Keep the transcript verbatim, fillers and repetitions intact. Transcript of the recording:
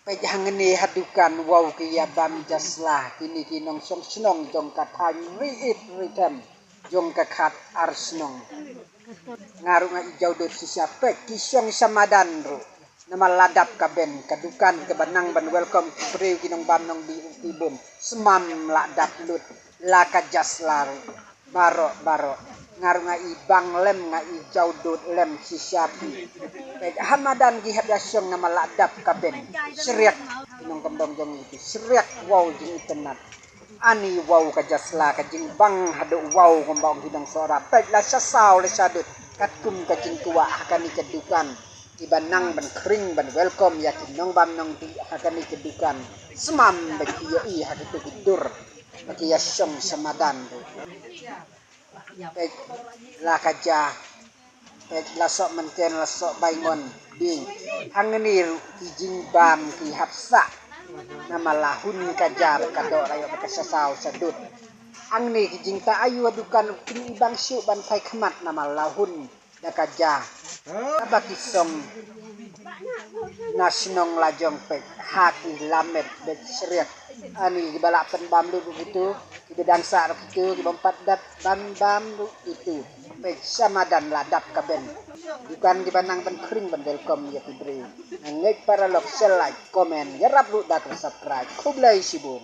Peit hangne ha dukan, wow ki ïa bam ja sla, kine ki nongshong shnong jong ka thaiñ Ri It Ri Them jong ka khat ar shnong. Nga ruh nga i jaw dud shisha, peit ki shong sha madan ruh. Namar la dap ka ben, ka dukan kaba nang ban welcome ki briew, ki nongbam nongdih ki bun, smam la dap lut, la ka ja sla ruh. Baroh baroh, nga ruh nga i bang lem, nga i jaw dud lem shisha phi. Peit ha madan ki hap ïa shong namar la dap ka ben. Shriak, ki nongkyndong jong ngi, shriak wow jingitynnat. Ani wow ka ja sla, ka jingbang haduh wow kumba ong ki nongsohra. Peit la sha saw la sha dud, katkum ka jingkwah ha kane ka dukan. Kiba nang ban khring ban welcome ïa ki nongbam nongdih ha kane ka dukan, smam ba ki ïohi ha kito ki dur ba ki ïa shong sha madan ruh. Peit la ka ja, peit la soh mynken, la soh baingon ding. Hangne ruh ki jingbam ki hap sah namar la hun ka ja, ka doh la ïoh ba ka sha saw sha dud. Hangne ki jingtah ayu ha dukan ruh kim i bang shuh ban phai khmat namar la hun da ka ja. Haba ki shong na shnong la jong, peit ha ki lamet, peit shriak. Ani kiba lah pynbam lut ruh kito, kiba dang sah ruh kito, kiba ym pat dap ban bam ruh kito. Peit sha madan la dap ka ben. Dukan kiba nang ban khring ban welcome ïa ki briew. Nga ngeit para lok, share, like, comment, ïarap ruh da ka subscribe. Khublei shibun.